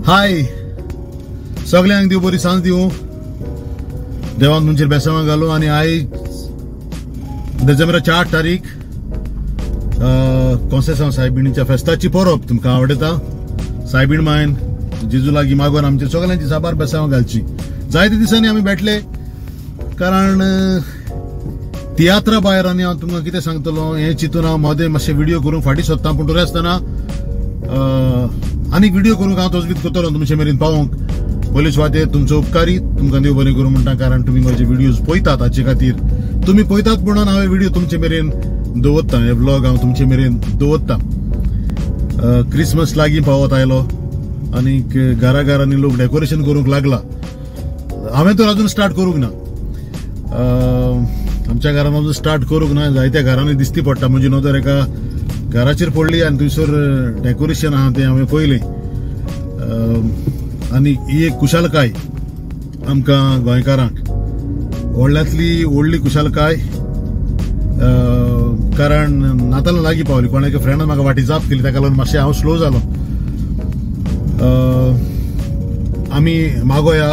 हाय सगळ्यांक देव बरी सांज दिवं, देवान तुमचेर बेसांवां घालूं. आनी आयज डिसेंबर 4 तारीख कोंसेसांव सायबिणीच्या फेस्ताची परब तुमकां आवडटा. सायबीण मायन जेजू लागीं मागोन आमचे सगळ्यांची साबार बेसांवां घालची. जायते दिसांनी आमी भेटले कारण तियात्रा भायर आनी हांव तुमकां कितें सांगतलो हें चिंतून हांव मदें मातशें व्हिडियो करूंक फाटीं सोदतां, पूण तरी आसतना आनीक व्हिडियो करूंक हांव तजवीज करतलो तुमचे मेरेन पावोवंक. पयले सुवातेर तुमचो उपकारी, तुमकां देव बरें करूं म्हणटा, कारण तुमी म्हजे व्हिडियोज पळयतात. हाचे खातीर तुमी पळयतात म्हणून हांव व्हिडियो तुमचे मेरेन दवरता, हे व्लॉग हांव तुमचे मेरेन दवरता. क्रिसमस लागीं पावत आयलो आनीक घरा घरांनी लोक डेकोरेशन करूंक लागला. हांवें तर अजून स्टार्ट करूंक ना, आमच्या घरान अजून स्टार्ट करूंक ना. जायत्या घरांनी दिसती पडटा. म्हजी नदर एका घराचेर पडली आनी थंयसर डेकोरेशन आहा तें हांवें पळयलें. आनी ही एक खुशालकाय आमकां गोंयकारांक, व्हडल्यांतली व्हडली खुशालकाय, कारण नातालां लागीं पावली. कोणा एका फ्रेंडान म्हाका वाटी जाप केली, ताका लागून मातशें हांव स्लो जालो. आमी मागोया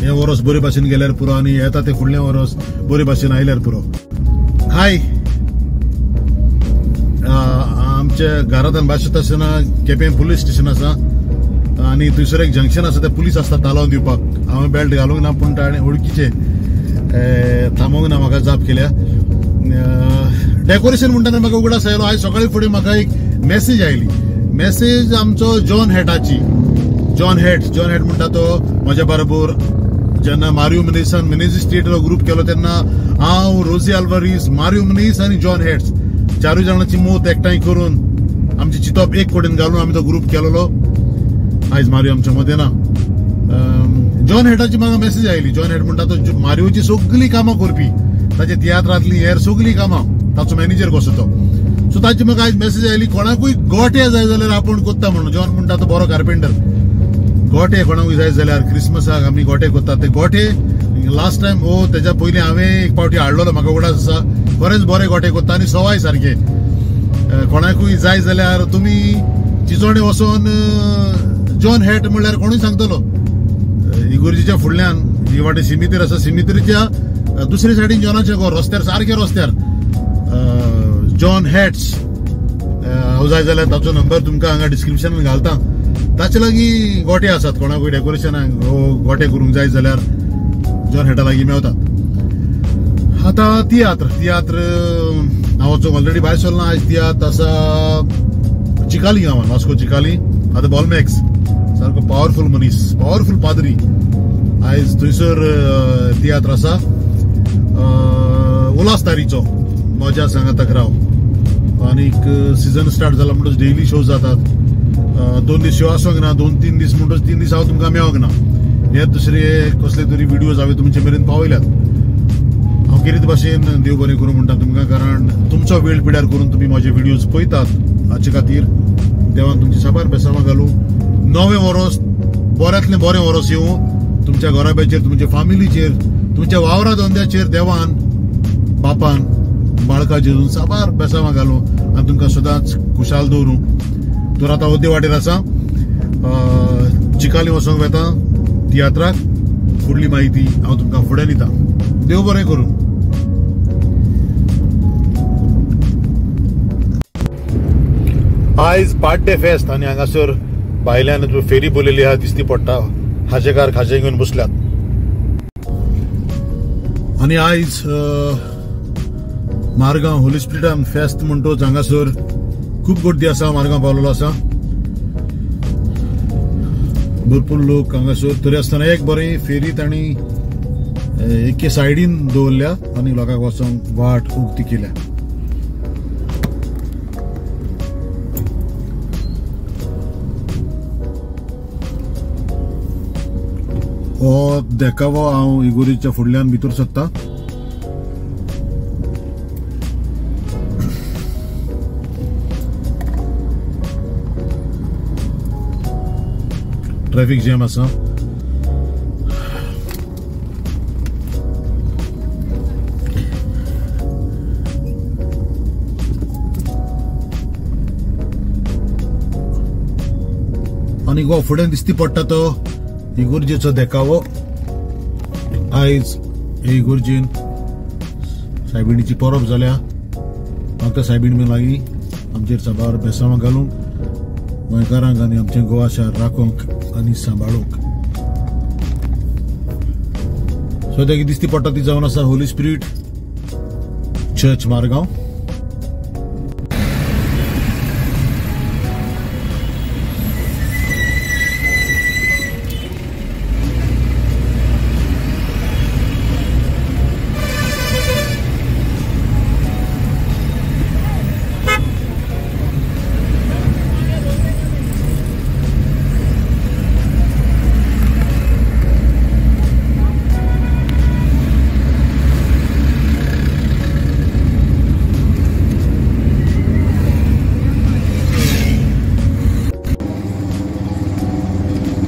हें वरोस बरे भाशेन गेल्यार पुरो आनी येता तें फुडलें वरोस बरे भाशेन आयल्यार पुरो. हाय, आमच्या घरांतल्यान भायर आसतना केपें पुलीस स्टेशन आसा आनी थंयसर एक जंक्शन आसा, ते पुलीस आसता तालोवन दिवपाक. हांवें बेल्ट घालूंक ना, पूण ताणें वळखीचे थांबोवंक ना, म्हाका जाप केल्या. डेकोरेशन म्हणटा म्हाका उगडास आयलो. आयज सकाळी फुडें म्हाका एक मॅसेज आयली. मॅसेज आमचो जॉन हेटाची. जॉन हेट म्हणटा तो म्हज्या बरोबर जेन्ना मारियो मिनेसान मिनेझीस थिएटर ग्रूप केलो तेन्ना हांव, रोजी आल्वारीस, मारियो मिनेझीस आनी जॉन हेट्स चारूय जाणांची मत एकठांय करून आमचे चिंतप एक कडेन घालून आमी तो ग्रूप केलेलो. आयज मारियो आमच्या मदें ना. जॉन हेटाची म्हाका मॅसेज आयली. जॉन हेट म्हणटा तो मारियोची सगळीं कामां करपी, ताच्या तियात्रांतलीं हेर सगळीं कामां, ताचो मॅनेजर कसो तो. सो ताची म्हाका आयज मॅसेज आयली, कोणाकूय गोटे जाय जाल्यार आपूण कोत्ता म्हणून. जॉन म्हणटा तो बरो कार्पेंटर. गोटे कोणाकूय जाय जाल्यार क्रिसमसाक आमी गोटे कोत्तात. ते गोटे लास्ट टायम हो तेज्या पयलीं हांवें एक पावटी हाडलेलो, म्हाका उगडास आसा. बरेच बरे गोटे कोत्ता आनी सवाय सारके. कोणाकूय जाय जाल्यार तुमी चिचोणे वचोन जॉन हेट म्हणल्यार कोणूय सांगतलो. इगोर्जीच्या फुडल्यान ही वाटे सिमितीर आसा, सिमितीरच्या दुसरे सायडीन जॉनाचें घर, रस्त्यार सारकें रस्त्यार जॉन हेट्स. हांव जाय जाल्यार ताचो नंबर तुमकां हांगा डिस्क्रिप्शनान घालता. ताचे लागीं गोटे आसात, कोणाकूय डेकोरेशनाक गोटे करूंक जाय जाल्यार जॉन हेटा लागीं मेवतात. आतां तियात्र हांव वचूंक ऑलरेडी भायर सरलां. आयज तियात्र आसा चिकाली गांवान, वास्को चिकाली. आतां बॉलमॅक्स सारको पावरफूल मनीस, पावरफूल पाद्री, आयज थंयसर तियात्र आसा. उल्हास तारीचो म्हज्या सांगाताक राव. आनीक सिजन स्टार्ट जाला म्हणटच डेली शो जातात. 2 दीस शो आसूंक ना, 2-3 दीस म्हणटच 3 दीस हांव तुमकां मेळोंक ना. हे दुसरे कसले तरी व्हिडियोज हांवें तुमचे मेरेन पावयल्यात. हांव केरीत भाशेन देव बरें करूं म्हणटा तुमकां, कारण तुमचो वेळ पिड्यार करून तुमी म्हजे व्हिडियोज पळयतात. हाचे खातीर देवान तुमचे साबार बेसांवां घालूं. नवें वरोस बऱ्यांतलें बरें वरोस येवं तुमच्या घराब्याचेर, तुमच्या फामिलीचेर, तुमच्या वावरा धंद्याचेर. देवान बापान बाळका जेजून साबार बेसांवां घालूं आनी तुमकां सदांच खुशाल दवरूं. तर आतां अद्दे वाटेर आसा, चिकाली वचोंक वेता तियात्राक. फुडली म्हायती हांव तुमकां फुडें दिता. देव बरें करूं. आयज पाड्डे फेस्त आनी हांगासर भायल्यान फेरी बोलयली आहा दिसती पडटा. खाजेकार खाजे घेवन बसल्यात. आनी आयज मारगांव होली स्पिरिटान फेस्त म्हणटच हांगासर खूब गर्दी आसा. मारगांव पावलेलो आसा, भरपूर लोक हांगासर. तरी आसतना एक बरी फेरी तांणी एके सायडीन दवरल्या आनी लोकांक वचोंक वाट उक्ती केल्या. हो देखावो हांव इगोरीच्या फुडल्यान भितर सरता. ट्रॅफिक जॅम आसा. आनी गो फुडें दिसती पडटा तो इगुर्जेचो देखावो. आयज हे इगुर्जेन सायबिणीची परब जाल्या. म्हाका सायबीण बी लागीं आमचेर साबार बेसांवां घालूंक, गोंयकारांक आनी आमचें गोवा शार राखूंक आनी सांबाळूंक. सो तेगी दिसती पडटा ती जावन आसा होली स्पिरीट चर्च मारगांव.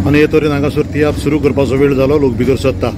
आनी हे तरेन हांगासर तियात्र सुरू करपाचो वेळ जालो. लोक भितर सरता.